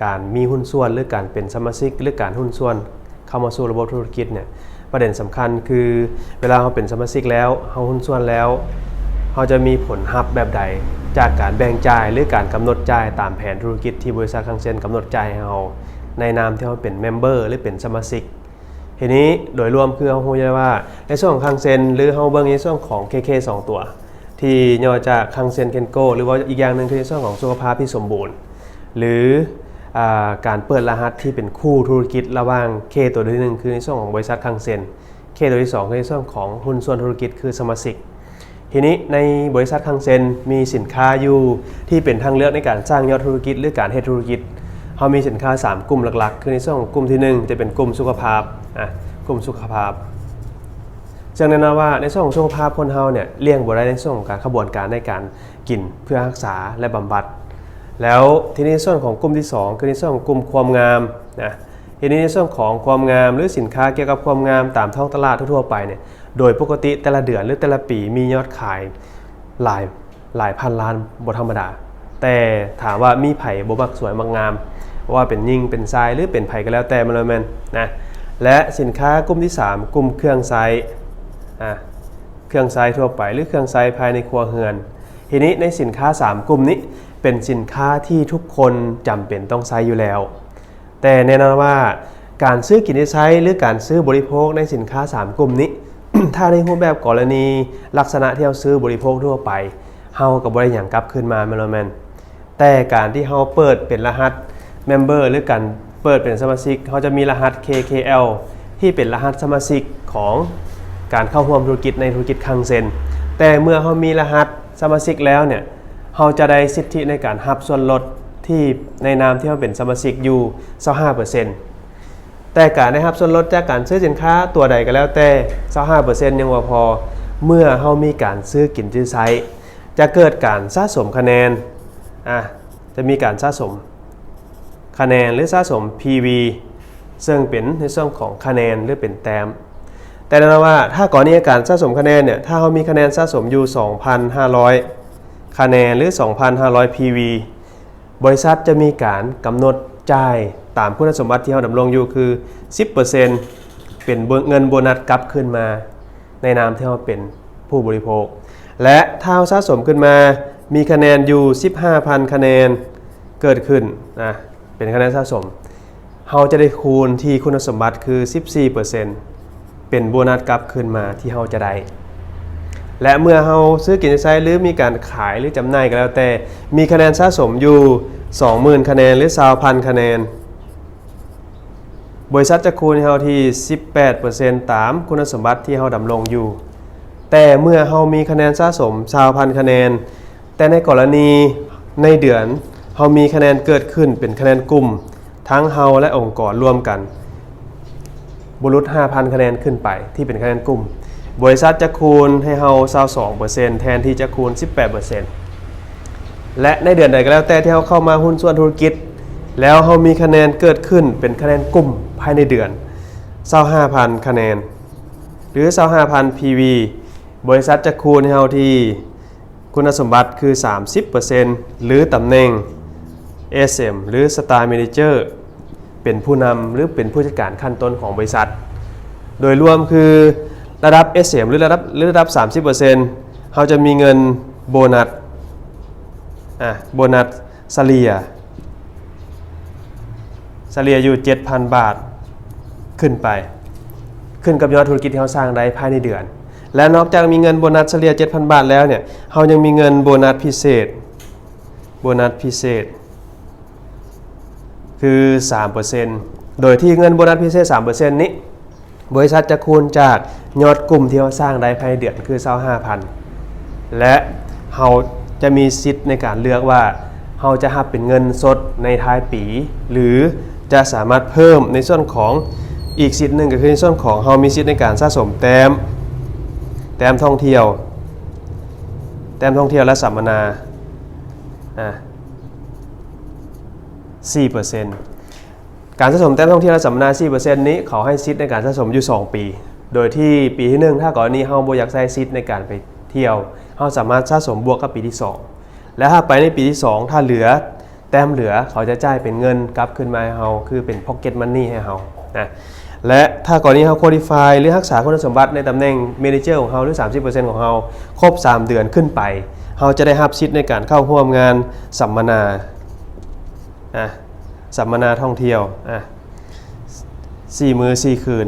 ການມີຫຸ້ນສ່ວນ ຫຼື ການເປັນສະມາຊິກ ຫຼື ການຫຸ້ນສ່ວນເຂົ້າມາສູ່ລະບົບທຸລະກິດເນ່ຍ ປະເດັນສຳຄັນຄື ເວລາເຮົາເປັນສະມາຊິກແລ້ວ ເຮົາຫຸ້ນສ່ວນແລ້ວ ເຮົາຈະມີຜົນຮັບແບບໃດ ຈາກການແບ່ງຈ່າຍ ຫຼື ການກຳນົດຈ່າຍຕາມແຜນທຸລະກິດທີ່ບໍລິສັດຄັງເຊັນກຳນົດຈ່າຍໃຫ້ເຮົາ ໃນນາມທີ່ເຮົາເປັນເມັມເບີ ຫຼື ເປັນສະມາຊິກ. ທີນີ້ໂດຍລວມຄືເຮົາຮູ້ຢູ່ແລ້ວວ່າ ໃນສ່ວນຂອງຄັງເຊັນ ຫຼື ເຮົາເບິ່ງໃນສ່ວນຂອງ ເຄ ເຄ ສອງຕົວ ທີ່ຫຍໍ້ຈາກຄັງເຊັນເຄັນໂກ້ ຫຼື ເວົ້າອີກຢ່າງໜຶ່ງຄືໃນສ່ວນຂອງສຸຂະພາບທີ່ສົມບູນ ຫຼື ອາ ການເປີດລະຫັດທີ່ເປັນຄູ່ທຸລະກິດລະຫວ່າງ ເຄ ຕົວທີໜຶ່ງ ຄືໃນສ່ວນຂອງບໍລິສັດຄັງເຊັນ ເຄ ຕົວທີສອງ ຄືໃນສ່ວນຂອງຫຸ້ນສ່ວນທຸລະກິດ ຄືສະມາຊິກ. ທີນີ້ໃນບໍລິສັດຄັງເຊັນມີສິນຄ້າຢູ່ທີ່ເປັນທາງເລືອກໃນການສ້າງຍອດທຸລະກິດ ຫຼື ການເຮັດທຸລະກິດ. ເຮົາມີສິນຄ້າສາມກຸ່ມຫຼັກໆ ຄືໃນສ່ວນຂອງກຸ່ມທີໜຶ່ງ ຈະເປັນກຸ່ມສຸຂະພາບ ອາ ກຸ່ມສຸຂະພາບ ເຊິ່ງແນ່ນອນວ່າໃນສ່ວນຂອງສຸຂະພາບຄົນເຮົາເນ່ຍ ລ່ຽງບໍ່ໄດ້ໃນສ່ວນຂອງການ ຂະບວນການໃນການກິນເພື່ອຮັກສາ ແລະ ບຳບັດ. ແລ້ວທີນີ້ສ່ວນຂອງກຸ່ມທີສອງ ຄືໃນສ່ວນຂອງກຸ່ມຄວາມງາມນະ. ທີນີ້ໃນສ່ວນຂອງຄວາມງາມ ຫຼື ສິນຄ້າກ່ຽວກັບຄວາມງາມຕາມທ້ອງຕະຫຼາດທົ່ວໆໄປເນ່ຍ ໂດຍປົກກະຕິແຕ່ລະເດືອນ ຫຼື ແຕ່ລະປີມີຍອດຂາຍຫຼາຍ ຫຼາຍພັນລ້ານບໍ່ທຳມະດາ. ແຕ່ຖາມວ່າມີໃຜບໍ່ມັກສວຍມັກງາມ ບໍ່ວ່າເປັນຍິງເປັນຊາຍ ຫຼື ເປັນໃຜກໍແລ້ວແຕ່ ແມ່ນບໍ່ແມ່ນນະ. ແລະ ສິນຄ້າກຸ່ມທີສາມ ກຸ່ມເຄື່ອງໃຊ້ ອາ ເຄື່ອງໃຊ້ທົ່ວໄປ ຫຼື ເຄື່ອງໃຊ້ພາຍໃນຄົວເຮືອນ. ທີນີ້ໃນສິນຄ້າສາມກຸ່ມນີ້ ເປັນສິນຄ້າທີ່ທຸກຄົນຈຳເປັນຕ້ອງໃຊ້ຢູ່ແລ້ວ. ແຕ່ແນ່ນອນວ່າ ການຊື້ກິນໄດ້ໃຊ້ ຫຼື ການຊື້ບໍລິໂພກໃນສິນຄ້າສາມກຸ່ມນີ້ ຖ້າໃນຮູບແບບກໍລະນີລັກສະນະທີ່ເຮົາຊື້ບໍລິໂພກທົ່ວໄປ ເຮົາກໍບໍ່ໄດ້ຫຍັງກັບຄືນມາ ແມ່ນບໍ່ແມ່ນ? ແຕ່ການທີ່ເຮົາເປີດເປັນລະຫັດເມັມເບີ ຫຼື ການເປີດເປັນສະມາຊິກ ເຮົາຈະມີລະຫັດ ເຄ ເຄ ແອລ ທີ່ເປັນລະຫັດສະມາຊິກຂອງການເຂົ້າຮ່ວມທຸລະກິດໃນທຸລະກິດຄັງເຊັນ. ແຕ່ເມື່ອເຮົາມີລະຫັດສະມາຊິກແລ້ວເນ່ຍ ເຮົາຈະໄດ້ສິດທິໃນການຮັບສ່ວນລົດທີ່ໃນນາມທີ່ເຮົາເປັນສະມາຊິກຢູ່ຊາວຫ້າເປີເຊັນ. ແຕ່ການໄດ້ຮັບສ່ວນລົດຈາກການຊື້ສິນຄ້າຕົວໃດກໍແລ້ວແຕ່ ຊາວຫ້າເປີເຊັນ ຍັງບໍ່ພໍ. ເມື່ອເຮົາມີການຊື້ກິນຊື້ໃຊ້ ຈະເກີດການສະສົມຄະແນນ ອາ ຈະມີການສະສົມຄະແນນ ຫຼື ສະສົມ ພີ ວີ ເຊິ່ງເປັນໃນສ່ວນຂອງຄະແນນ ຫຼື ເປັນແຕ້ມ. ແຕ່ແນ່ນອນວ່າ ຖ້າກໍລະນີການສະສົມຄະແນນເນ່ຍ ຖ້າເຮົາມີຄະແນນສະສົມຢູ່ສອງພັນຫ້າຮ້ອຍຄະແນນ ຫຼື ສອງພັນຫ້າຮ້ອຍ ພີ ວີ ບໍລິສັດຈະມີການກຳນົດຈ່າຍຕາມຄຸນສົມບັດທີ່ເຮົາດຳລົງຢູ່ ຄື ສິບເປີເຊັນ ເປັນເງິນໂບນັດກັບຄືນມາ ໃນນາມທີ່ເຮົາເປັນຜູ້ບໍລິໂພກ. ແລະ ຖ້າເຮົາສະສົມຂຶ້ນມາ ມີຄະແນນຢູ່ສິບຫ້າພັນຄະແນນເກີດຂຶ້ນນະ ເປັນຄະແນນສະສົມ ເຮົາຈະໄດ້ຄູນທີ່ຄຸນສົມບັດຄື ສິບສີ່ເປີເຊັນ ເປັນໂບນັດກັບຄືນມາທີ່ເຮົາຈະໄດ້. ແລະ ເມື່ອເຮົາຊື້ກິນໃຊ້ ຫຼື ມີການຂາຍ ຫຼື ຈຳໜ່າຍກໍແລ້ວແຕ່ ມີຄະແນນສະສົມຢູ່ສອງໝື່ນຄະແນນ ຫຼື ຊາວພັນຄະແນນ ບໍລິສັດຈະຄູນໃຫ້ເຮົາທີ່ສິບແປດເປີເຊັນ ຕາມຄຸນສົມບັດທີ່ເຮົາດຳລົງຢູ່. ແຕ່ເມື່ອເຮົາມີຄະແນນສະສົມຊາວພັນຄະແນນ ແຕ່ໃນກໍລະນີໃນເດືອນເຮົາມີຄະແນນເກີດຂຶ້ນເປັນຄະແນນກຸ່ມ ທັງເຮົາ ແລະ ອົງກອນລວມກັນ ບໍ່ຫຼຸດຫ້າພັນຄະແນນຂຶ້ນໄປ ທີ່ເປັນຄະແນນກຸ່ມ, ບໍລິສັດຈະຄູນໃຫ້ເຮົາຊາວສອງເປີເຊັນ ແທນທີ່ຈະຄູນສິບແປດເປີເຊັນ. ແລະ ໃນເດືອນໃດກໍແລ້ວແຕ່ທີ່ເຮົາເຂົ້າມາຫຸ້ນສ່ວນທຸລະກິດ ແລ້ວເຮົາມີຄະແນນເກີດຂຶ້ນເປັນຄະແນນກຸ່ມພາຍໃນເດືອນ ຊາວຫ້າພັນຄະແນນ ຫຼື ຊາວຫ້າພັນ ພີ ວີ ບໍລິສັດຈະຄູນໃຫ້ເຮົາທີ່ ຄຸນສົມບັດຄືສາມສິບເປີເຊັນ ຫຼື ຕຳແໜ່ງ ເອສເອັມ ຫຼື Star Manager ເປັນຜູ້ນຳ ຫຼື ເປັນຜູ້ຈັດການຂັ້ນຕົ້ນຂອງບໍລິສັດ. ໂດຍລວມຄືລະດັບ ເອສເອັມ ຫຼື ລະດັບ ຫຼື ລະດັບສາມສິບເປີເຊັນ ເຮົາຈະມີເງິນໂບນັດ ອາ ໂບນັດສະເລ່ຍ ສະເລ່ຍຢູ່ເຈັດພັນບາດຂຶ້ນໄປ ຂຶ້ນກັບຍອດທຸລະກິດທີ່ເຮົາສ້າງໄດ້ພາຍໃນເດືອນ. ແລະ ນອກຈາກມີເງິນໂບນັດສະເລ່ຍເຈັດພັນບາດແລ້ວເນ່ຍ ເຮົາຍັງມີເງິນໂບນັດພິເສດ ໂບນັດພິເສດຄືສາມເປີເຊັນ ໂດຍທີ່ເງິນໂບນັດພິເສດສາມເປີເຊັນນີ້ ບໍລິສັດຈະຄູນຈາກຍອດກຸ່ມທີ່ເຮົາສ້າງໄດ້ພາຍໃນເດືອນຄືຊາວຫ້າພັນ ແລະ ເຮົາຈະມີສິດໃນການເລືອກວ່າ ເຮົາຈະຮັບເປັນເງິນສົດໃນທ້າຍປີ ຫຼື ຈະສາມາດເພີ່ມໃນສ່ວນຂອງ ອີກສິດໜຶ່ງກໍຄືໃນສ່ວນຂອງເຮົາມີສິດໃນການສະສົມແຕ້ມ ແຕ້ມທ່ອງທ່ຽວ ແຕ້ມທ່ອງທ່ຽວ ແລະ ສຳມະນາ ອາ ສີ່ເປີເຊັນ. ການສະສົມແຕ້ມທ່ອງທ່ຽວ ແລະ ສຳມະນາສີ່ເປີເຊັນນີ້ ເຂົາໃຫ້ສິດໃນການສະສົມຢູ່ສອງປີ ໂດຍທີ່ປີທີໜຶ່ງ ຖ້າກໍລະນີເຮົາບໍ່ຢາກໃຊ້ສິດໃນການໄປທ່ຽວ ເຮົາສາມາດສະສົມບວກກັບປີທີສອງ ແລະ ຖ້າໄປໃນປີທີສອງ ຖ້າເຫຼືອ ແຕ້ມເຫຼືອເຂົາຈະຈ່າຍເປັນເງິນກັບຄືນມາໃຫ້ເຮົາ ຄືເປັນ pocket money ໃຫ້ເຮົານະ. ແລະ ຖ້າກໍລະນີເຮົາ qualify ຫຼື ຮັກສາຄຸນສົມບັດໃນຕຳແໜ່ງ manager ຂອງເຮົາ ຫຼື ສາມສິບເປີເຊັນ ຂອງເຮົາຄົບສາມເດືອນຂຶ້ນໄປ, ເຮົາຈະໄດ້ຮັບສິດໃນການເຂົ້າຮ່ວມງານສຳມະນາ ອາ ສຳມະນາທ່ອງທ່ຽວ ອາ ສີ່ມື້ສີ່ຄືນ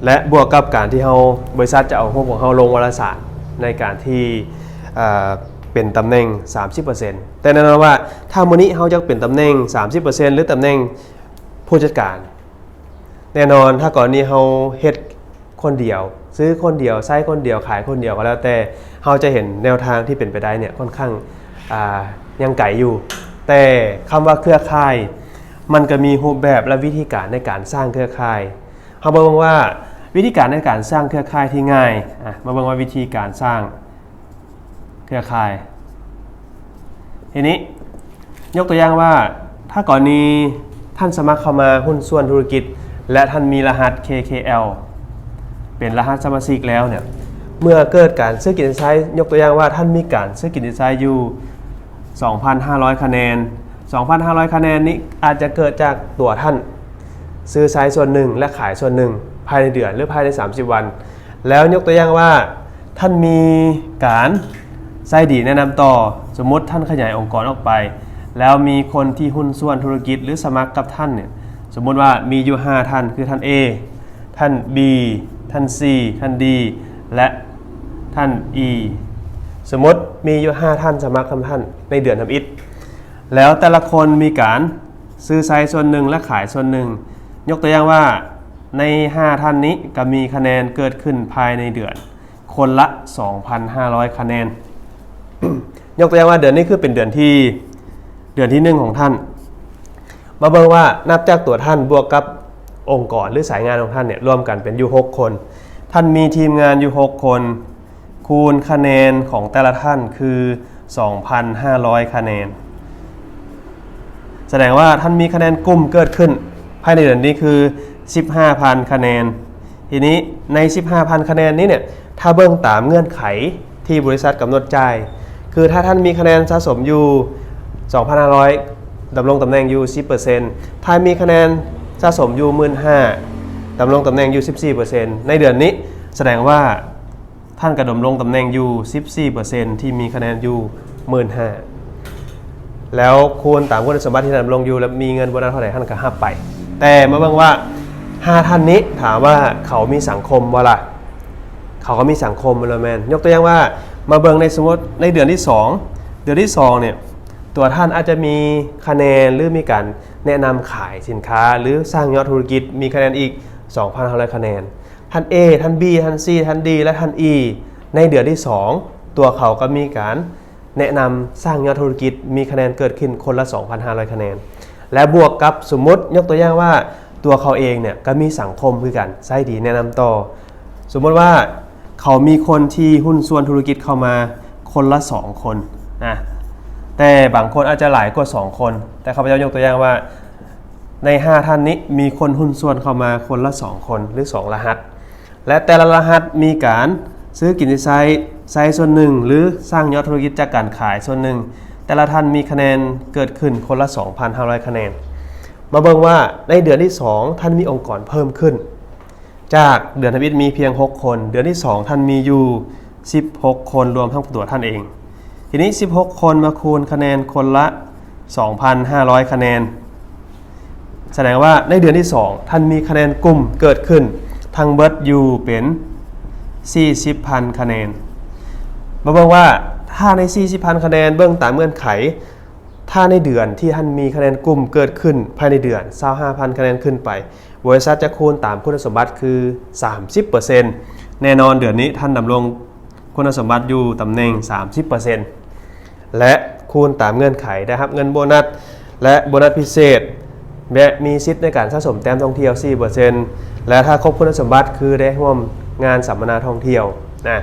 ແລະ ບວກກັບການທີ່ເຮົາ ບໍລິສັດຈະເອົາຮູບຂອງເຮົາລົງວາລະສານໃນການທີ່ ເອີ ເປັນຕຳແໜ່ງສາມສິບເປີເຊັນ. ແຕ່ແນ່ນອນວ່າ ຖ້າມື້ນີ້ເຮົາຢາກເປັນຕຳແໜ່ງສາມສິບເປີເຊັນ ຫຼື ຕຳແໜ່ງຜູ້ຈັດການ, ແນ່ນອນ ຖ້າກໍລະນີເຮົາເຮັດຄົນດຽວ, ຊື້ຄົນດຽວ, ໃຊ້ຄົນດຽວ, ຂາຍຄົນດຽວກໍແລ້ວແຕ່, ເຮົາຈະເຫັນແນວທາງທີ່ເປັນໄປໄດ້ເນ່ຍ ຂ້ອນຂ້າງ ອາ ຍັງໄກຢູ່. ແຕ່ຄຳວ່າເຄືອຂ່າຍ ມັນກໍມີຮູບແບບ ແລະ ວິທີການໃນການສ້າງເຄືອຂ່າຍ. ເຮົາມາເບິ່ງວ່າ ວິທີການໃນການສ້າງເຄືອຂ່າຍທີ່ງ່າຍ, ອາ ມາເບິ່ງວ່າວິທີການສ້າງເຄືອຂ່າຍ ທີນີ້ ຍົກຕົວຢ່າງວ່າ ຖ້າກໍລະນີທ່ານສະໝັກເຂົ້າມາຫຸ້ນສ່ວນທຸລະກິດ ແລະ ທ່ານມີລະຫັດ KKL ເປັນລະຫັດສະມາຊິກແລ້ວເນ່ຍ, ເມື່ອເກີດການຊື້ກິນໃຊ້, ຍົກຕົວຢ່າງວ່າ ທ່ານມີການຊື້ກິນໃຊ້ຢູ່ ສອງພັນຫ້າຮ້ອຍຄະແນນ, ສອງພັນຫ້າຮ້ອຍຄະແນນນີ້ອາດຈະເກີດຈາກຕົວທ່ານຊື້ໃຊ້ສ່ວນໜຶ່ງ ແລະ ຂາຍສ່ວນໜຶ່ງ ພາຍໃນເດືອນ ຫຼື ພາຍໃນສາມສິບວັນ. ແລ້ວຍົກຕົວຢ່າງວ່າ ທ່ານມີການໃຊ້ດີແນະນຳຕໍ່, ສົມມຸດທ່ານຂະຫຍາຍອົງກອນອອກໄປ ແລ້ວມີຄົນທີ່ຫຸ້ນສ່ວນທຸລະກິດ ຫຼື ສະໝັກກັບທ່ານເນ່ຍ, ສົມມຸດວ່າມີຢູ່ຫ້າທ່ານ ຄືທ່ານ A, ທ່ານ B, ທ່ານ C, ທ່ານ D ແລະ ທ່ານ E. ສົມມຸດມີຢູ່ຫ້າທ່ານສະໝັກກັບທ່ານໃນເດືອນທຳອິດ, ແລ້ວແຕ່ລະຄົນມີການຊື້ໃຊ້ສ່ວນໜຶ່ງ ແລະ ຂາຍສ່ວນໜຶ່ງ. ຍົກຕົວຢ່າງວ່າ ໃນຫ້າທ່ານນີ້ກໍມີຄະແນນເກີດຂຶ້ນພາຍໃນເດືອນ ຄົນລະສອງພັນຫ້າຮ້ອຍຄະແນນ. ຍົກຕົວຢ່າງວ່າເດືອນນີ້ຄືເປັນເດືອນທີ ເດືອນທີໜຶ່ງຂອງທ່ານ. ມາເບິ່ງວ່ານັບຈາກຕົວທ່ານບວກກັບອົງກອນ ຫຼື ສາຍງານຂອງທ່ານເນ່ຍ ລວມກັນເປັນຢູ່ຫົກຄົນ. ທ່ານມີທີມງານຢູ່ຫົກຄົນ ຄູນຄະແນນຂອງແຕ່ລະທ່ານຄືສອງພັນຫ້າຮ້ອຍຄະແນນ. ສະແດງວ່າທ່ານມີຄະແນນກຸ່ມເກີດຂຶ້ນພາຍໃນເດືອນນີ້ຄືສິບຫ້າພັນຄະແນນ. ທີນີ້ໃນສິບຫ້າພັນຄະແນນນີ້ເນ່ຍ ຖ້າເບິ່ງຕາມເງື່ອນໄຂທີ່ບໍລິສັດກຳນົດຈ່າຍ ຄືຖ້າທ່ານມີຄະແນນສະສົມຢູ່ສອງພັນຫ້າຮ້ອຍ ດຳລົງຕຳແໜ່ງຢູ່ສິບເປີເຊັນ, ຖ້າມີຄະແນນສະສົມຢູ່ໝື່ນຫ້າ ດຳລົງຕຳແໜ່ງຢູ່ສິບສີ່ເປີເຊັນ ໃນເດືອນນີ້, ສະແດງວ່າ ທ່ານກະດຳລົງຕຳແໜ່ງຢູ່ສິບສີ່ເປີເຊັນ ທີ່ມີຄະແນນຢູ່ໝື່ນຫ້າ ແລ້ວຄູນຕາມຄຸນສົມບັດທີ່ທ່ານດຳລົງຢູ່ ແລະ ມີເງິນໂບນັດເທົ່າໃດ ທ່ານກະຮັບໄປ. ແຕ່ມາເບິ່ງວ່າຫ້າທ່ານນີ້ ຖາມວ່າເຂົາມີສັງຄົມບໍ່ລະ? ເຂົາກໍມີສັງຄົມແມ່ນບໍ່? ແມ່ນ. ຍົກຕົວຢ່າງວ່າ ມາເບິ່ງໃນ ສົມມຸດໃນເດືອນທີສອງ ເດືອນທີສອງເນ່ຍ ຕົວທ່ານອາດຈະມີຄະແນນ ຫຼື ມີການແນະນຳຂາຍສິນຄ້າ ຫຼື ສ້າງຍອດທຸລະກິດ ມີຄະແນນອີກສອງພັນຫ້າຮ້ອຍຄະແນນ. ທ່ານ A ທ່ານ B ທ່ານ C ທ່ານ D ແລະ ທ່ານ E ໃນເດືອນທີສອງ ຕົວເຂົາກໍມີການແນະນຳສ້າງຍອດທຸລະກິດ ມີຄະແນນເກີດຂຶ້ນຄົນລະສອງພັນຫ້າຮ້ອຍຄະແນນ ແລະ ບວກກັບ ສົມມຸດຍົກຕົວຢ່າງວ່າ ຕົວເຂົາເອງເນ່ຍກໍມີສັງຄົມຄືກັນ ໃຊ້ດີແນະນຳຕໍ່. ສົມມຸດວ່າເຂົາມີຄົນທີ່ຫຸ້ນສ່ວນທຸລະກິດເຂົ້າມາຄົນລະສອງຄົນນະ ແຕ່ບາງຄົນອາດຈະຫຼາຍກວ່າສອງຄົນ, ແຕ່ຂ້າພະເຈົ້າຍົກຕົວຢ່າງວ່າ ໃນຫ້າທ່ານນີ້ມີຄົນຫຸ້ນສ່ວນເຂົ້າມາຄົນລະສອງຄົນ ຫຼື ສອງລະຫັດ ແລະ ແຕ່ລະລະຫັດມີການຊື້ກິນໃຊ້ ໃຊ້ສ່ວນໜຶ່ງ ຫຼື ສ້າງຍອດທຸລະກິດຈາກການຂາຍສ່ວນໜຶ່ງ. ແຕ່ລະທ່ານມີຄະແນນເກີດຂຶ້ນຄົນລະສອງພັນຫ້າຮ້ອຍຄະແນນ. ມາເບິ່ງວ່າໃນເດືອນທີສອງ ທ່ານມີອົງກອນເພີ່ມຂຶ້ນ ຈາກເດືອນທຳອິດມີພຽງຫົກຄົນ, ເດືອນທີສອງທ່ານມີຢູ່ສິບຫົກຄົນ ລວມທັງຕົວທ່ານເອງ. ທີນີ້ສິບຫົກຄົນມາຄູນຄະແນນຄົນລະສອງພັນຫ້າຮ້ອຍຄະແນນ ສະແດງວ່າໃນເດືອນທີສອງ ທ່ານມີຄະແນນກຸ່ມເກີດຂຶ້ນທັງເບິດຢູ່ເປັນສີ່ສິບພັນຄະແນນ. ມາເບິ່ງວ່າຖ້າໃນສີ່ສິບພັນຄະແນນ ເບິ່ງຕາມເງື່ອນໄຂ, ຖ້າໃນເດືອນທີ່ທ່ານມີຄະແນນກຸ່ມເກີດຂຶ້ນພາຍໃນເດືອນ ຊາວຫ້າພັນຄະແນນຂຶ້ນໄປ, ບໍລິສັດຈະຄູນຕາມຄຸນສົມບັດຄືສາມສິບເປີເຊັນ. ແນ່ນອນເດືອນນີ້ທ່ານດຳລົງຄຸນສົມບັດຢູ່ຕຳແໜ່ງສາມສິບເປີເຊັນ ແລະ ຄູນຕາມເງື່ອນໄຂ ໄດ້ຮັບເງິນໂບນັດ ແລະ ໂບນັດພິເສດ ແລະ ມີສິດໃນການສະສົມແຕ້ມທ່ອງທ່ຽວສີ່ເປີເຊັນ ແລະ ຖ້າຄົບຄຸນສົມບັດຄືໄດ້ຮ່ວມງານສຳມະນາທ່ອງທ່ຽວນະ.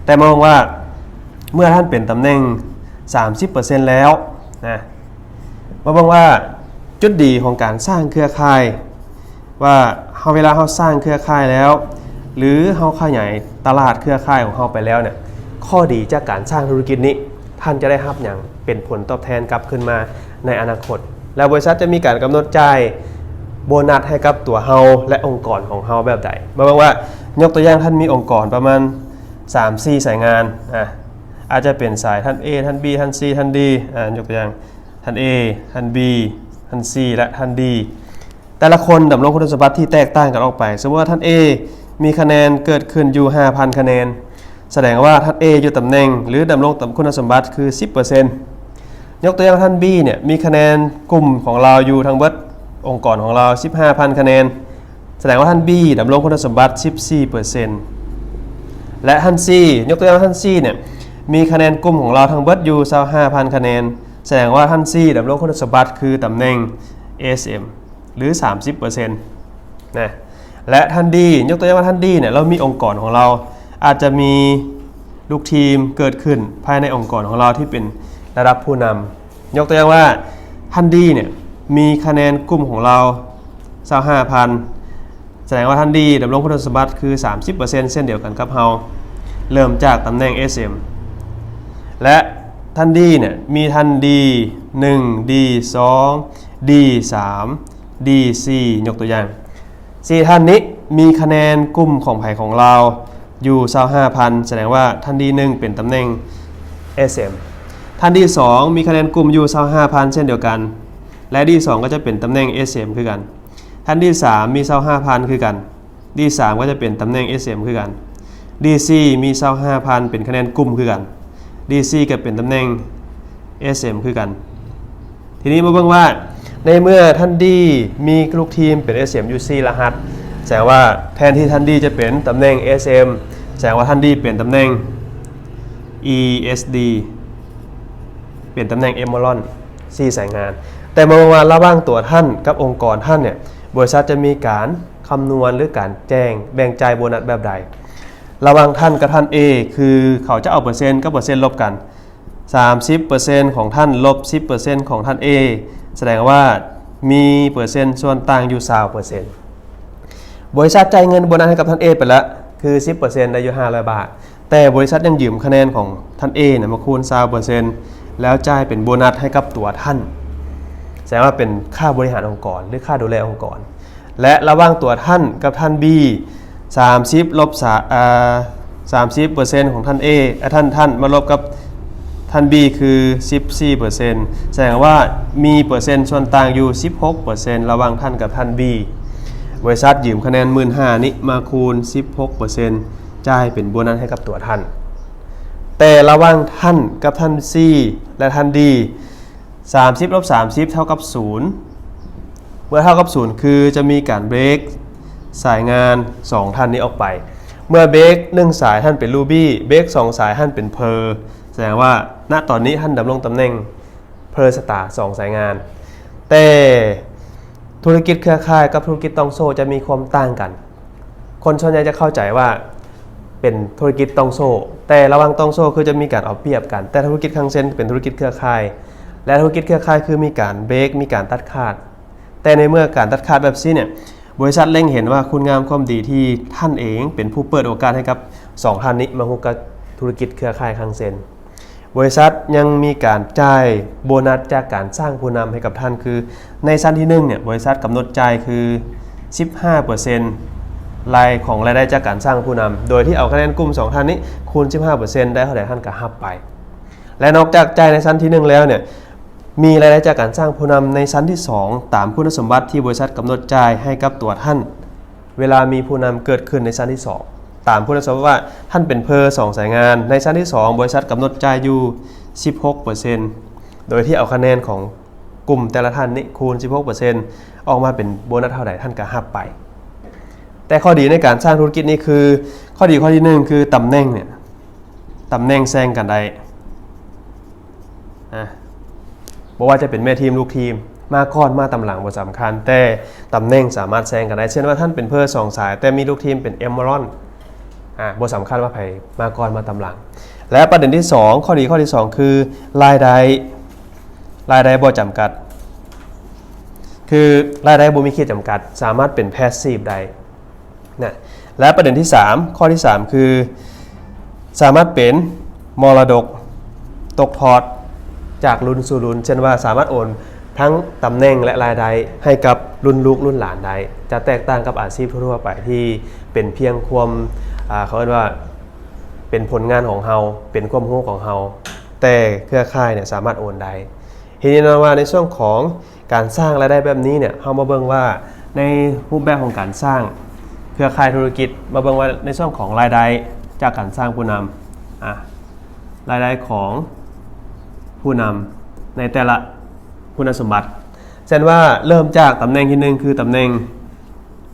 ແຕ່ມາເບິ່ງວ່າເມື່ອທ່ານເປັນຕຳແໜ່ງສາມສິບເປີເຊັນແລ້ວນະ, ມາເບິ່ງວ່າຈຸດດີຂອງການສ້າງເຄືອຂ່າຍ ວ່າເຮົາ ເວລາເຮົາສ້າງເຄືອຂ່າຍແລ້ວ ຫຼື ເຮົາຂະຫຍາຍຕະຫຼາດເຄືອຂ່າຍຂອງເຮົາໄປແລ້ວເນ່ຍ, ຂໍ້ດີຈາກການສ້າງທຸລະກິດນີ້ ທ່ານຈະໄດ້ຮັບຫຍັງເປັນຜົນຕອບແທນກັບຄືນມາໃນອະນາຄົດ ແລະ ບໍລິສັດຈະມີການກຳນົດຈ່າຍໂບນັດໃຫ້ກັບຕົວເຮົາ ແລະ ອົງກອນຂອງເຮົາແບບໃດ? ມາເບິ່ງວ່າ ຍົກຕົວຢ່າງ ທ່ານມີອົງກອນປະມານສາມສີ່ສາຍງານ ອາ ອາດຈະເປັນສາຍທ່ານ A ທ່ານ B ທ່ານ C ທ່ານ D ອາ ຍົກຕົວຢ່າງ ທ່ານ A ທ່ານ B ທ່ານ C ແລະ ທ່ານ D ແຕ່ລະຄົນດຳລົງຄຸນສົມບັດທີ່ແຕກຕ່າງກັນອອກໄປ. ສົມມຸດວ່າທ່ານ A ມີຄະແນນເກີດຂຶ້ນຢູ່ຫ້າພັນຄະແນນ, ສະແດງວ່າທ່ານ A ຢູ່ຕຳແໜ່ງ ຫຼື ດຳລົງຄຸນສົມບັດຄືສິບເປີເຊັນ. ຍົກຕົວຢ່າງທ່ານ B ເນ່ຍ ມີຄະແນນກຸ່ມຂອງລາວຢູ່ທັງເບິດອົງກອນຂອງລາວສິບຫ້າພັນຄະແນນ, ສະແດງວ່າທ່ານ B ດຳລົງຄຸນສົມບັດສິບສີ່ເປີເຊັນ ແລະ ທ່ານ C ຍົກຕົວຢ່າງທ່ານ C ເນ່ຍ ມີຄະແນນກຸ່ມຂອງລາວທັງເບິດຢູ່ຊາວຫ້າພັນຄະແນນ, ສະແດງວ່າທ່ານ C ດຳລົງຄຸນສົມບັດຄືຕຳແໜ່ງ SM ຫຼື ສາມສິບເປີເຊັນ ນະ ແລະ ທ່ານ D ຍົກຕົວຢ່າງວ່າທ່ານ D ເນ່ຍ ລາວມີອົງກອນຂອງລາວ ອາດຈະມີລູກທີມເກີດຂຶ້ນພາຍໃນອົງກອນຂອງລາວທີ່ເປັນລະດັບຜູ້ນຳ. ຍົກຕົວຢ່າງວ່າທ່ານ D ເນ່ຍ ມີຄະແນນກຸ່ມຂອງລາວຊາວຫ້າພັນ ສະແດງວ່າທ່ານ D ດຳລົງຄຸນສົມບັດຄືສາມສິບເປີເຊັນເຊັ່ນດຽວກັນກັບເຮົາ ເລີ່ມຈາກຕຳແໜ່ງ SM ແລະ ທ່ານ D ເນ່ຍ ມີທ່ານ D ໜຶ່ງ D ສອງ D ສາມ D ສີ່ ຍົກຕົວຢ່າງ ສີ່ທ່ານນີ້ມີຄະແນນກຸ່ມຂອງໃຜຂອງລາວຢູ່ຊາວຫ້າພັນ ສະແດງວ່າທ່ານ D ໜຶ່ງ ເປັນຕຳແໜ່ງ SM, ທ່ານ D ສອງ ມີຄະແນນກຸ່ມຢູ່ຊາວຫ້າພັນເຊັ່ນດຽວກັນ ແລະ D ສອງ ກໍຈະເປັນຕຳແໜ່ງ SM ຄືກັນ, ທ່ານ D ສາມ ມີຊາວຫ້າພັນຄືກັນ, D ສາມ ກໍຈະເປັນຕຳແໜ່ງ SM ຄືກັນ, D ສີ່ ມີຊາວຫ້າພັນເປັນຄະແນນກຸ່ມຄືກັນ, D ສີ່ ກໍເປັນຕຳແໜ່ງ SM ຄືກັນ. ທີນີ້ມາເບິ່ງວ່າ ໃນເມື່ອທ່ານ D ມີລູກທີມເປັນ SM ຢູ່ສີ່ລະຫັດ, ສະແດງວ່າແທນທີ່ທ່ານ D ຈະເປັນຕຳແໜ່ງ SM, ສະແດງວ່າທ່ານ D ເປັນຕຳແໜ່ງ ESD ເປັນຕຳແໜ່ງ Emerald ສີ່ສາຍງານ. ແຕ່ມາເບິ່ງວ່າລະຫວ່າງຕົວທ່ານກັບອົງກອນທ່ານເນ່ຍ ບໍລິສັດຈະມີການຄຳນວນ ຫຼື ການແຈ້ງແບ່ງຈ່າຍໂບນັດແບບໃດ? ລະຫວ່າງທ່ານກັບທ່ານ A ຄືເຂົາຈະເອົາເປີເຊັນກັບເປີເຊັນລົບກັນ, ສາມສິບເປີເຊັນຂອງທ່ານລົບສິບເປີເຊັນຂອງທ່ານ A ສະແດງວ່າມີເປີເຊັນສ່ວນຕ່າງຢູ່ຊາວເປີເຊັນ. ບໍລິສັດຈ່າຍເງິນໂບນັດໃຫ້ກັບທ່ານ A ໄປແລ້ວ ຄືສິບເປີເຊັນ ໄດ້ຢູ່ຫ້າຮ້ອຍບາດ, ແຕ່ບໍລິສັດຍັງຢືມຄະແນນຂອງທ່ານ A ນະ ມາຄູນຊາວເປີເຊັນ ແລ້ວຈ່າຍເປັນໂບນັດໃຫ້ກັບຕົວທ່ານ, ສະແດງວ່າເປັນຄ່າບໍລິຫານອົງກອນ ຫຼື ຄ່າດູແລອົງກອນ. ແລະ ລະຫວ່າງຕົວທ່ານກັບທ່ານ B ສາມສິບລົບ ສາ ເອີ ສາມສິບເປີເຊັນຂອງທ່ານ A ເອີ ທ່ານ ທ່ານມາລົບກັບທ່ານ B ຄືສິບສີ່ເປີເຊັນ, ສະແດງວ່າມີເປີເຊັນສ່ວນຕ່າງຢູ່ສິບຫົກເປີເຊັນ ລະຫວ່າງທ່ານກັບທ່ານ B. ບໍລິສັດຢືມຄະແນນໝື່ນຫ້ານີ້ມາຄູນສິບຫົກເປີເຊັນ ຈ່າຍເປັນໂບນັດໃຫ້ກັບຕົວທ່ານ. ແຕ່ລະຫວ່າງທ່ານກັບທ່ານ C ແລະ ທ່ານ D ສາມສິບລົບສາມສິບເທົ່າກັບສູນ, ເມື່ອເທົ່າກັບສູນ ຄືຈະມີການເບຣກສາຍງານສອງທ່ານນີ້ອອກໄປ. ເມື່ອເບຣກໜຶ່ງສາຍທ່ານເປັນ Ruby, ເບຣກສອງສາຍທ່ານເປັນ Pearl, ສະແດງວ່າ ນະ ຕອນນີ້ທ່ານດຳລົງຕຳແໜ່ງ Pearl Star ສອງສາຍງານ. ແຕ່ທຸລະກິດເຄືອຂ່າຍກັບທຸລະກິດຕ່ອງໂສ້ຈະມີຄວາມຕ່າງກັນ. ຄົນສ່ວນໃຫຍ່ຈະເຂົ້າໃຈວ່າເປັນທຸລະກິດຕ່ອງໂສ້, ແຕ່ລະຫວ່າງຕ່ອງໂສ້ຄືຈະມີການເອົາປຽບກັນ, ແຕ່ທຸລະກິດຄັງເຊັນເປັນທຸລະກິດເຄືອຂ່າຍ ແລະ ທຸລະກິດເຄືອຂ່າຍຄືມີການເບຣກ ມີການຕັດຂາດ. ແຕ່ໃນເມື່ອການຕັດຂາດແບບຊີ້ເນ່ຍ ບໍລິສັດເລັງເຫັນວ່າຄຸນງາມຄວາມດີທີ່ທ່ານເອງເປັນຜູ້ເປີດໂອກາດໃຫ້ກັບສອງທ່ານນີ້ມາຮູ້ຈັກກັບທຸລະກິດເຄືອຂ່າຍຄັງເຊັນ. ບໍລິສັດຍັງມີການຈ່າຍໂບນັດຈາກການສ້າງຜູ້ນຳໃຫ້ກັບທ່ານ, ຄືໃນຊັ້ນທີໜຶ່ງເນ່ຍ ບໍລິສັດກຳນົດຈ່າຍຄືສິບຫ້າເປີເຊັນລາຍຂອງລາຍໄດ້ຈາກການສ້າງຜູ້ນຳ, ໂດຍທີ່ເອົາຄະແນນກຸ່ມສອງທ່ານນີ້ຄູນສິບຫ້າເປີເຊັນ ໄດ້ເທົ່າໃດທ່ານກໍຮັບໄປ. ແລະ ນອກຈາກຈ່າຍໃນຊັ້ນທີໜຶ່ງແລ້ວເນ່ຍ ມີລາຍໄດ້ຈາກການສ້າງຜູ້ນຳໃນຊັ້ນທີສອງ ຕາມຄຸນສົມບັດທີ່ບໍລິສັດກຳນົດຈ່າຍໃຫ້ກັບຕົວທ່ານ ເວລາມີຜູ້ນຳເກີດຂຶ້ນໃນຊັ້ນທີສອງ ຕາມຄຸນສົມບັດວ່າທ່ານເປັນ Pearl ສອງສາຍງານ, ໃນຊັ້ນທີສອງ ບໍລິສັດກຳນົດຈ່າຍຢູ່ສິບຫົກເປີເຊັນ ໂດຍທີ່ເອົາຄະແນນຂອງກຸ່ມແຕ່ລະທ່ານນີ້ຄູນສິບຫົກເປີເຊັນ ອອກມາເປັນໂບນັດເທົ່າໃດທ່ານກໍຮັບໄປ. ແຕ່ຂໍ້ດີໃນການສ້າງທຸລະກິດນີ້ຄື ຂໍ້ດີຂໍ້ທີໜຶ່ງຄືຕຳແໜ່ງເນ່ຍ ຕຳແໜ່ງແຊງກັນໄດ້ ອາ ບໍ່ວ່າຈະເປັນແມ່ທີມ ລູກທີມ ມາກ່ອນມາຕາມຫຼັງບໍ່ສຳຄັນ, ແຕ່ຕຳແໜ່ງສາມາດແຊງກັນໄດ້. ເຊັ່ນວ່າທ່ານເປັນ Pearl ສອງສາຍ ແຕ່ມີລູກທີມເປັນ Emerald ອາ ບໍ່ສຳຄັນວ່າໃຜມາກ່ອນມາຕາມຫຼັງ. ແລະ ປະເດັນທີສອງ ຂໍ້ດີຂໍ້ທີສອງຄືລາຍໄດ້ ລາຍໄດ້ບໍ່ຈຳກັດ ຄືລາຍໄດ້ບໍ່ມີຂີດຈຳກັດ ສາມາດເປັນ passive ໄດ້ ນະ ແລະ ປະເດັນທີສາມ ຂໍ້ທີສາມ ຄືສາມາດເປັນມໍລະດົກ ຕົກທອດຈາກລຸ້ນສູ່ລຸ້ນ ເຊັ່ນວ່າສາມາດໂອນທັງຕຳແໜ່ງ ແລະ ລາຍໄດ້ໃຫ້ກັບລຸ້ນລູກລຸ້ນຫຼານໄດ້ ຈະແຕກຕ່າງກັບອາຊີບທົ່ວໆໄປທີ່ເປັນພຽງຄວາມ ອ່າ ເຂົາເອີ້ນວ່າເປັນຜົນງານຂອງເຮົາ ເປັນຄວາມຮູ້ຂອງເຮົາ ແຕ່ເຄືອຂ່າຍເນຍສາມາດໂອນໄດ້. ເຫັນແນ່ນອນວ່າໃນຊ່ວງຂອງການສ້າງລາຍໄດ້ແບບນີ້ເນຍ ເຮົາມາເບິ່ງວ່າໃນຮູບແບບຂອງການສ້າງເຄືອຂ່າຍທຸລະກິດ ມາເບິ່ງວ່າໃນຊ່ວງຂອງລາຍໄດ້ຈາກການສ້າງຜູ້ນຳ ອາ ລາຍໄດ້ຂອງຜູ້ນຳໃນແຕ່ລະຄຸນສົມບັດ ເຊັ່ນວ່າເລີ່ມຈາກຕຳແໜ່ງທີໜຶ່ງ ຄືຕຳແໜ່ງ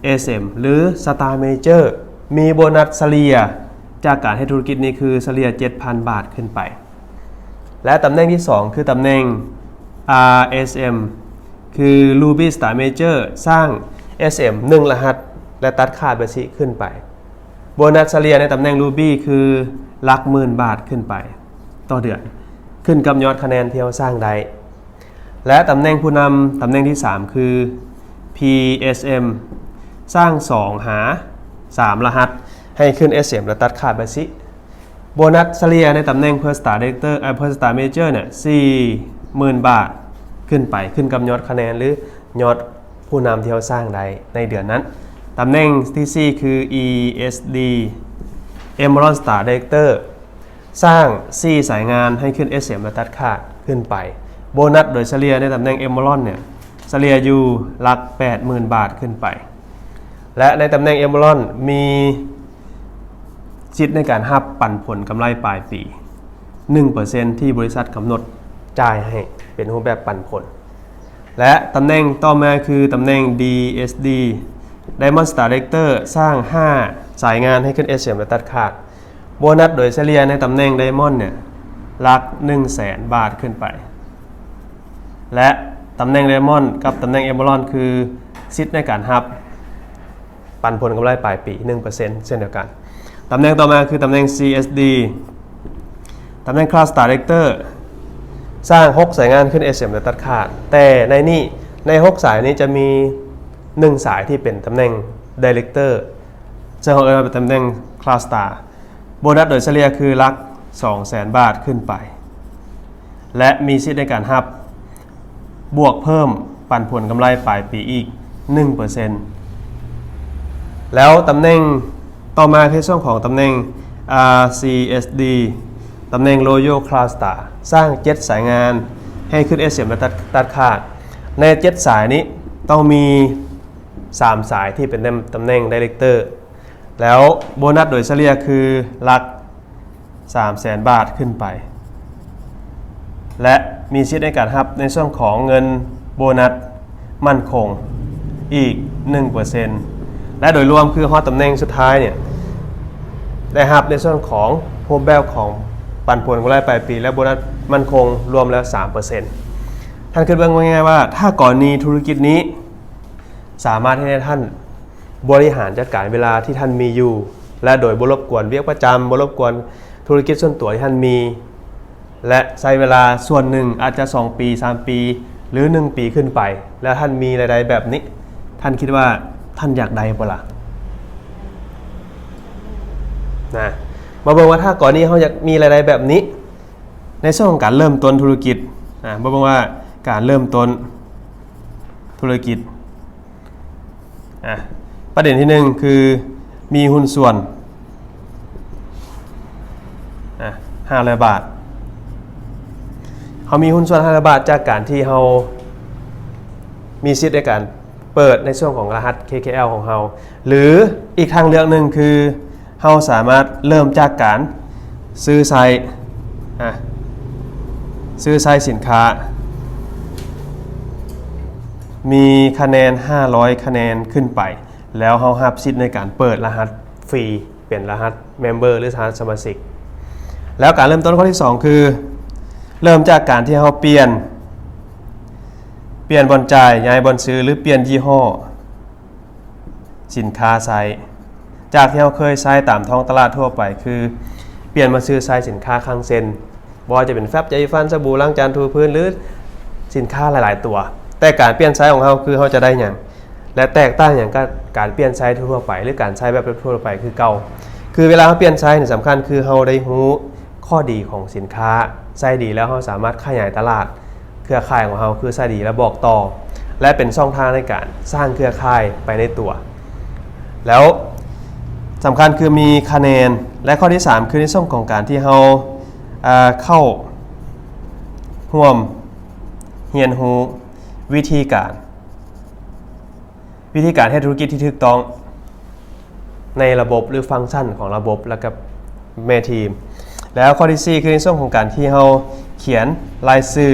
ເອສເອັມ ຫຼື Star Manager ມີໂບນັດສະເລ່ຍຈາກການເຮັດທຸລະກິດນີ້ຄືສະເລ່ຍເຈັດພັນບາດຂຶ້ນໄປ ແລະ ຕຳແໜ່ງທີສອງ ຄືຕຳແໜ່ງ ອາ ເອສເອັມ ຄື Ruby Star Manager ສ້າງ ເອສເອັມ ໜຶ່ງລະຫັດ ແລະ ຕັດຂາດໄປຊິຂຶ້ນໄປ. ໂບນັດສະເລ່ຍໃນຕຳແໜ່ງ Ruby ຄືຫຼັກໝື່ນບາດຂຶ້ນໄປຕໍ່ເດືອນ ຂຶ້ນກັບຍອດຄະແນນທີ່ເຮົາສ້າງໄດ້ ແລະ ຕຳແໜ່ງຜູ້ນຳ ຕຳແໜ່ງທີສາມ ຄື ພີເອສເອັມ ສ້າງສອງຫາສາມລະຫັດ ໃຫ້ຂຶ້ນ ເອສເອັມ ແລະ ຕັດຂາດໄປຊິ ໂບນັດສະເລ່ຍໃນຕຳແໜ່ງ Perstar Director ເອີ Perstar Manager ເນຍ ສີ່ໝື່ນບາດຂຶ້ນໄປ ຂຶ້ນກັບຍອດຄະແນນ ຫຼື ຍອດຜູ້ນຳທີ່ເຮົາສ້າງໄດ້ໃນເດືອນນັ້ນ. ຕຳແໜ່ງທີສີ່ ຄື ອີເອສດີ Emerald Star Director ສ້າງສີ່ສາຍງານໃຫ້ຂຶ້ນ ເອສເອັມ ແລະ ຕັດຂາດຂຶ້ນໄປ. ໂບນັດໂດຍສະເລ່ຍໃນຕຳແໜ່ງ Emerald ເນຍ ສະເລ່ຍຢູ່ຫຼັກແປດໝື່ນບາດຂຶ້ນໄປ ແລະ ໃນຕຳແໜ່ງ Emerald ມີສິດໃນການຮັບປັນຜົນກຳໄລປາຍປີ ໜຶ່ງເປີເຊັນ ທີ່ບໍລິສັດກຳນົດຈ່າຍໃຫ້ເປັນຮູບແບບປັນຜົນ ແລະ ຕຳແໜ່ງຕໍ່ມາຄືຕຳແໜ່ງ ດີເອສດີ Diamond Star Director ສ້າງຫ້າສາຍງານໃຫ້ຂຶ້ນ ເອສເອັມ ແລະ ຕັດຂາດ. ໂບນັດໂດຍສະເລ່ຍໃນຕຳແໜ່ງ Diamond ເນຍ ຫຼັກໜຶ່ງແສນບາດຂຶ້ນໄປ ແລະ ຕຳແໜ່ງ Diamond ກັບຕຳແໜ່ງ Emerald ຄືສິດໃນການຮັບ ປັນຜົນກຳໄລປາຍປີ ໜຶ່ງເປີເຊັນ ເຊັ່ນດຽວກັນ. ຕຳແໜ່ງຕໍ່ມາຄືຕຳແໜ່ງ ຊີເອສດີ ຕຳແໜ່ງ Class Director ສ້າງຫົກສາຍງານຂຶ້ນ ເອສເອັມ ແລະ ຕັດຂາດ ແຕ່ໃນນີ້ ໃນຫົກສາຍນີ້ຈະມີໜຶ່ງສາຍທີ່ເປັນຕຳແໜ່ງ Director ເຊິ່ງເຮົາເອີ້ນວ່າເປັນຕຳແໜ່ງ Class Star. ໂບນັດໂດຍສະເລ່ຍຄືຫຼັກສອງແສນບາດຂຶ້ນໄປ ແລະ ມີສິດໃນການຮັບບວກເພີ່ມປັນຜົນກຳໄລປາຍປີອີກໜຶ່ງເປີເຊັນ. ແລ້ວຕຳແໜ່ງຕໍ່ມາຄືຊ່ວງຂອງຕຳແໜ່ງ ອາ ຊີເອສດີ ຕຳແໜ່ງ Royal Class Star ສ້າງເຈັດສາຍງານໃຫ້ຂຶ້ນ ເອສເອັມ ແລະ ຕັດ ຕັດຂາດ. ໃນເຈັດສາຍນີ້ຕ້ອງມີສາມສາຍທີ່ເປັນຕຳ ຕຳແໜ່ງ Director ແລ້ວໂບນັດໂດຍສະເລ່ຍຄືຫຼັກສາມແສນບາດຂຶ້ນໄປ ແລະ ມີສິດໃນການຮັບໃນສ່ວນຂອງເງິນໂບນັດໝັ້ນຄົງອີກໜຶ່ງເປີເຊັນ ແລະ ໂດຍລວມຄືຮອດຕຳແໜ່ງສຸດທ້າຍເນຍ ໄດ້ຮັບໃນສ່ວນຂອງຮູບແບບຂອງປັນຜົນກຳໄລປາຍປີ ແລະ ໂບນັດໝັ້ນຄົງລວມແລ້ວສາມເປີເຊັນ. ທ່ານຄິດເບິ່ງວ່າງ່າຍໆວ່າ ຖ້າກໍລະນີທຸລະກິດນີ້ ສາມາດເຮັດໃຫ້ທ່ານບໍລິຫານຈັດການເວລາທີ່ທ່ານມີຢູ່ ແລະ ໂດຍບໍ່ລົບກວນວຽກປະຈຳ, ບໍ່ລົບກວນທຸລະກິດສ່ວນຕົວທີ່ທ່ານມີ ແລະ ໃຊ້ເວລາສ່ວນໜຶ່ງ ອາດຈະສອງປີ, ສາມປີ ຫຼື ໜຶ່ງປີຂຶ້ນໄປ ແລ້ວທ່ານມີລາຍໄດ້ແບບນີ້, ທ່ານຄິດວ່າທ່ານຢາກໄດ້ບໍ່ລະ? ນະ, ມາເບິ່ງວ່າຖ້າກໍລະນີເຮົາຢາກມີລາຍໄດ້ແບບນີ້ ໃນຊ່ວງຂອງການເລີ່ມຕົ້ນທຸລະກິດ, ອາ, ມາເບິ່ງວ່າການເລີ່ມຕົ້ນທຸລະກິດ, ອາ, ປະເດັນທີໜຶ່ງຄືມີຫຸ້ນສ່ວນ, ອາ, ຫ້າຮ້ອຍບາດ. ເຮົາມີຫຸ້ນສ່ວນຫ້າຮ້ອຍບາດ ຈາກການທີ່ເຮົາມີສິດໃນການເປີດໃນສ່ວນຂອງລະຫັດ ເຄເຄແອລ ຂອງເຮົາ ຫຼື ອີກທາງເລືອກໜຶ່ງຄື ເຮົາສາມາດເລີ່ມຈາກການຊື້ໃຊ້, ອາ, ຊື້ໃຊ້ສິນຄ້າ ມີຄະແນນຫ້າຮ້ອຍຄະແນນຂຶ້ນໄປ ແລ້ວເຮົາຮັບສິດໃນການເປີດລະຫັດຟຣີ ເປັນລະຫັດເມມເບີ ຫຼື ລະຫັດສະມາຊິກ. ແລ້ວການເລີ່ມຕົ້ນຂໍ້ທີສອງຄື ເລີ່ມຈາກການທີ່ເຮົາປ່ຽນ, ປ່ຽນບ່ອນຈ່າຍ, ຍ້າຍບ່ອນຊື້ ຫຼື ປ່ຽນຍີ່ຫໍ້ ສິນຄ້າໃຊ້ ຈາກທີ່ເຮົາເຄີຍໃຊ້ຕາມທ້ອງຕະຫຼາດທົ່ວໄປ ຄືປ່ຽນມາຊື້ໃຊ້ສິນຄ້າຄັງເຊັ່ນ ບໍ່ວ່າຈະເປັນແຟັບ, ຢາສີຟັນ, ສະບູ, ລ້າງຈານ, ຖູພື້ນ ຫຼື ສິນຄ້າຫຼາຍໆຕົວ. ແຕ່ການປ່ຽນໃຊ້ຂອງເຮົາຄືເຮົາຈະໄດ້ຫຍັງ ແລະ ແຕກຕ່າງຫຍັງກັບການປ່ຽນໃຊ້ທົ່ວໆໄປ ຫຼື ການໃຊ້ແບບທົ່ວໆໄປຄືເກົ່າ? ຄືເວລາເຮົາປ່ຽນໃຊ້ນີ້ ສຳຄັນຄືເຮົາໄດ້ຮູ້ ຂໍ້ດີຂອງສິນຄ້າ ໃຊ້ດີແລ້ວເຮົາສາມາດຂະຫຍາຍຕະຫຼາດ ເຄືອຂ່າຍຂອງເຮົາຄືໃຊ້ດີແລ້ວບອກຕໍ່ ແລະ ເປັນຊ່ອງທາງໃນການສ້າງເຄືອຂ່າຍໄປໃນຕົວ. ແລ້ວສຳຄັນຄືມີຄະແນນ ແລະ ຂໍ້ທີສາມ ຄືໃນຊ່ວງຂອງການທີ່ເຮົາ ເອີ ເຂົ້າຮ່ວມຮຽນຮູ້ວິທີການ ວິທີການເຮັດທຸລະກິດທີ່ຖືກຕ້ອງໃນລະບົບ ຫຼື ຟັງຊັນຂອງລະບົບ ແລະ ກັບແມ່ທີມ. ແລ້ວຂໍ້ທີສີ່ ຄືໃນຊ່ວງຂອງການທີ່ເຮົາຂຽນລາຍຊື່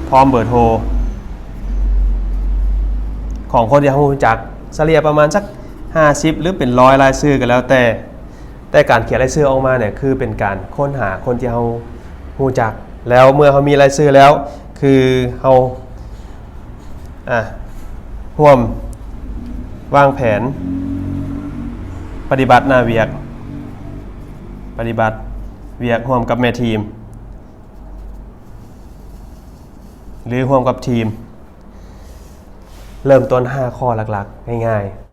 ພ້ອມເບີໂທ ຂອງຄົນທີ່ເຮົາຮູ້ຈັກ ສະເລ່ຍປະມານສັກຫ້າສິບ ຫຼື ເປັນຮ້ອຍລາຍຊື່ກໍແລ້ວແຕ່. ແຕ່ການຂຽນລາຍຊື່ອອກມາເນຍ ຄືເປັນການຄົ້ນຫາຄົນທີ່ເຮົາຮູ້ຈັກ ແລ້ວເມື່ອເຮົາມີລາຍຊື່ແລ້ວ ຄືເຮົາ ອາ ຮ່ວມວາງແຜນປະຕິບັດໜ້າວຽກ ປະຕິບັດວຽກຮ່ວມກັບແມ່ທີມ ຫຼື ຮ່ວມກັບທີມ. ເລີ່ມຕົ້ນຫ້າຂໍ້ຫຼັກໆ ງ່າຍ